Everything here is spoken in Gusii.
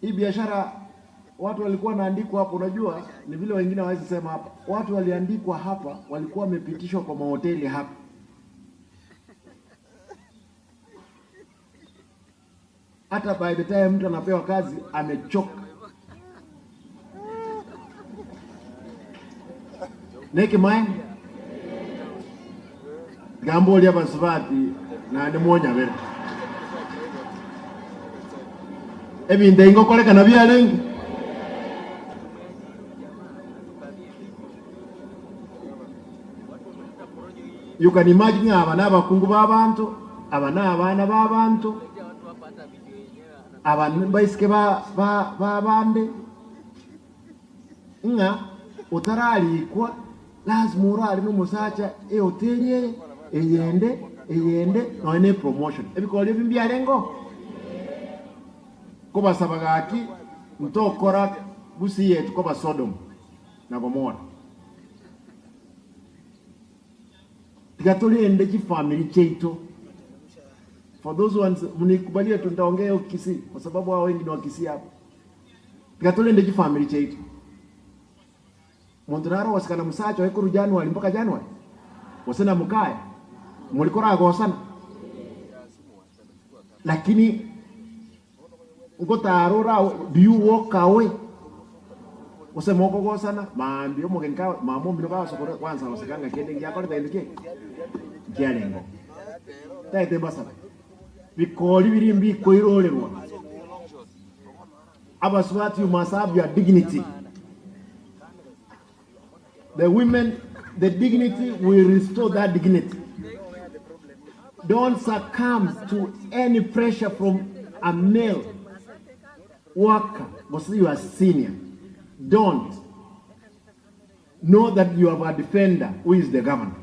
Hii biashara watu walikuwa wanaandikwa hapo, unajua ni vile wengine hawawezi sema hapa. Watu waliandikwa hapa, walikuwa wamepitishwa kwa mahoteli hapa. Hata by the time mtu anapewa kazi amechoka. Nekimaene tiga mborie abasubati naende mwonyabere. Ebinto ebi ngokorekana biarenge? You can imagine ng'a aba nabakungu b'abanto, aba nabana b'abanto, aba mbaiseke ba ba b'abande, ng'a otararikwa lazima orare nomosacha ehoteli eye, eyende, eyende, nonya ne epromotion. Ebikori ebi mbiarenge oo? Kobasaba gaki ntokora Gusii yetu koba Sodom na Gomora. Tiga torende chifamiri chiaito. For those ones mnikubalie tu nitaongea hiyo Kisii kwa sababu hao wengi ni wa Kisii hapa. Tiga torende chifamiri chiaito. Monto nare ogosikana musacha oye korwa January mpaka January? Gose na mokaya? Mori koragosana? Lakini ngotara ore agwo, do you walk away? Gose mokogosana maambia omogeni ka mama omino kagosokora kwanza goseka ng'a kende ngiakorete gento ki? Nkiarenge oo. Tagete mbasabe, bikori biria mbikoirorerwa, abasubati you must have your dignity. The women, the dignity, we restore that dignity. Don't succumb to any pressure from a male worker gose your senior. Don't. Know that you have a defender who is the governor.